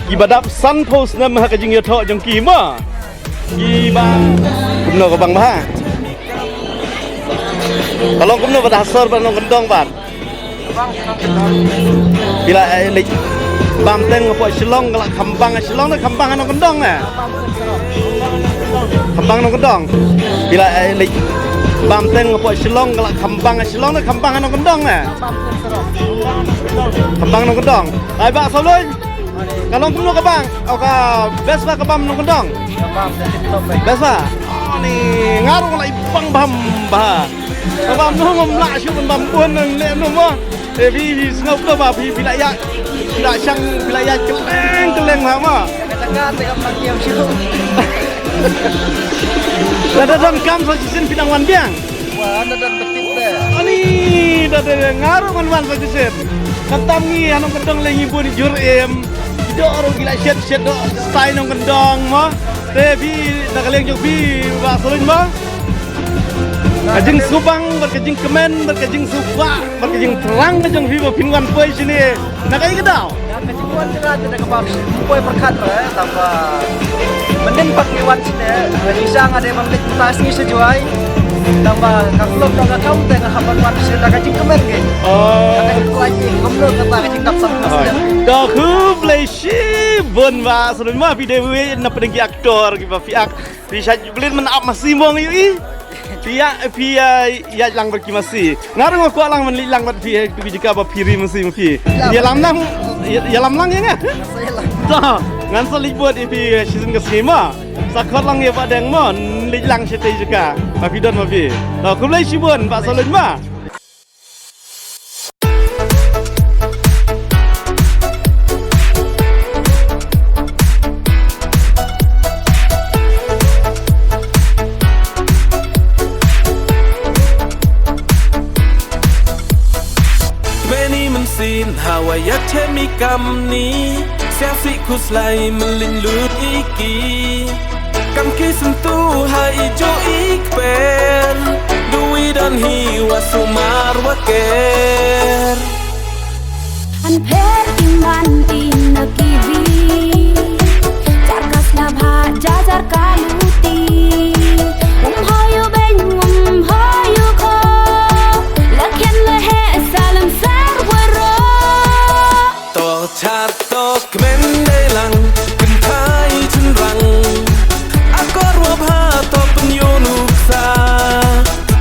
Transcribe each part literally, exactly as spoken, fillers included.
Kiba dap sanphew snem ha ka jingïathoh jong ki mo. Kiba kumno ka bang bha. Ka long kumno ba da sor ba nongkyndong bad. Phi la, eh, leit bam teng hapoh Shillong, ka la kham bang ha Shillong ne kham bang ha nongkyndong ne? Kham bang nongkyndong. Phi la, eh, leit bam teng hapoh Shillong, ka la kham bang ha Shillong ne kham bang ha nongkyndong ne? Kham bang nongkyndong. Ai Bah Sawlun. Ka long kumno ka bang? O ka best ba ka bam nongkyndong? Ka bam da tip top, eh. Best ba? Oh, ni nga ruh nga la i bang bam bha. Ka bam nong ngam lah shuh ban bam bun nang leh nong mo. Eh, phi, phi sngewbha ba phi, phi la ïa, phi la shang, phi la ïa kylleng kylleng bha mo. Ka jaka te kam bang ïa shuh. Lada donkam sa shisien phi dang wan biang. Wah, da don betit te. Ani, da don nga ruh ngan wan sa shisien. Khamtam ngi ha nongkyndong lei ngi bun jur im. Doh ruh ngi la shet shet doh style nongkyndong mo. Te phi na ka liang jong phi Bah Sawlun mo. Ka jingsngewbang bad ka jingkmen bad ka jingsngewbha bad ka jingthrang ka jong phi ba phin wan poi shane. Na kaei ka daw? Na ka jingwan jong nga te na kaba poi pyrkhat re, tangba mynnin pat ngi wan shane, ngi sha nga dei ban leit mynta sngi sha Jowai. Tangba ka club ka kam te nga hap ban wan shane da ka jingkmen ngi. Oh. Da ka jingkhlaiñ ngi, kumno kata ka jingdap san. Oh. Ka khublei shibun Bah Sawlun mo, phi dei uwei na pdeng ki actor kiba phi act. Phi shait blin man ap masi mo ngi ïohi. Phi ïa, phi ïa, ïa lang bad ki masi. Nga ruh nga kwah lang man leit lang bad phi, eh, tu ki jaka ba phi ri masi ma phi. Ïa lam lang, ïa, ïa lam lang ïa nga. To, ngan sa leit bad ïa phi, eh, shisien ka sngi mo. Sa khot lang ïa Bah Deng mo, leit lang shatei jaka. Ba phi don ma phi. To, khublei shibun, Bah Sawlun mo. Many men sin hawa ya chemi kamni, siasi kuslai melin lut iki. Kam ki sentuh ha i jo i kper, dui dan hi wa sumar wa ker. An pher i man i na ki ri, jar ka sna bha, ja jar ka luti. Um hoyu ben, um hoyu ko, la khen la he salam sar waro. To chat to kmen dei lang, kynthai chynrang. Akor wa bha to pynïoh nuksa.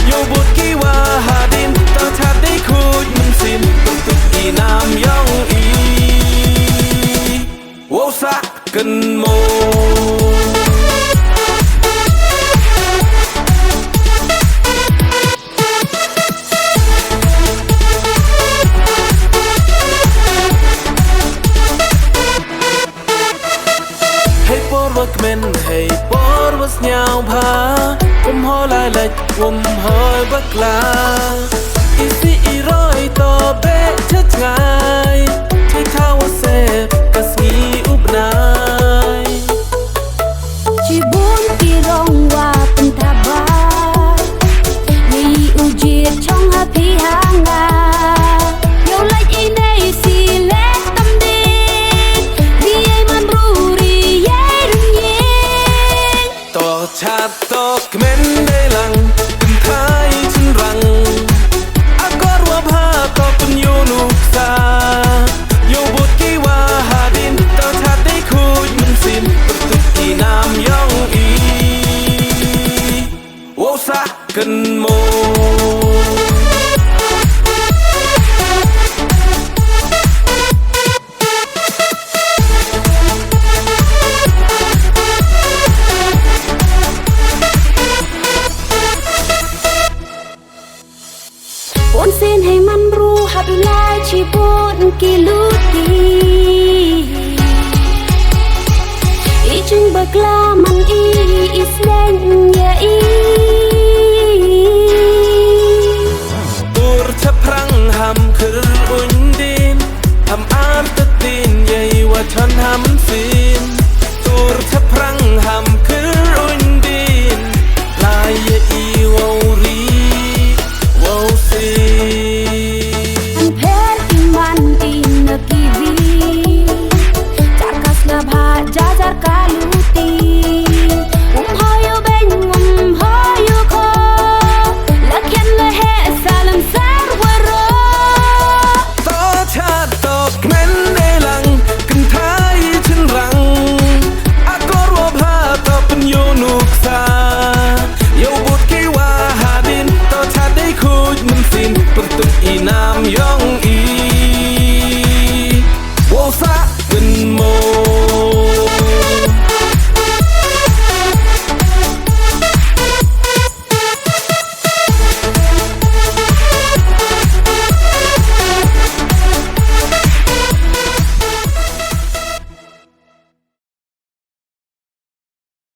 Ïoh bud ki wa hadien, to chat dei khuid mynsiem, pyntuk i nam yong i. Wow sa kynmo. Hei por wa kmen, hei por wa sñiaw bha, um hoi lai lait, um hoi bakla. Isi i roi to beh chach ngai, thei thaw wa sep ka sngi u bnai. Chibun ki rong wa pynthaba. Ngi u jied chong ha phi ha nga. Yow lait i nei si leh tam din. Ri ei man ru ri ei ring yeng. To chat to kmen dei lang, kynthai chynrang. Akor wa bha to pynïoh nuksa. Ïoh bud ki wa hadien, to chat dei khuid mynsiem, pyntuk i nam yong i. Wow sa kynmo. Bun sien hei man ru hap lai chibun ki luti. I jung bakla man i, i sleng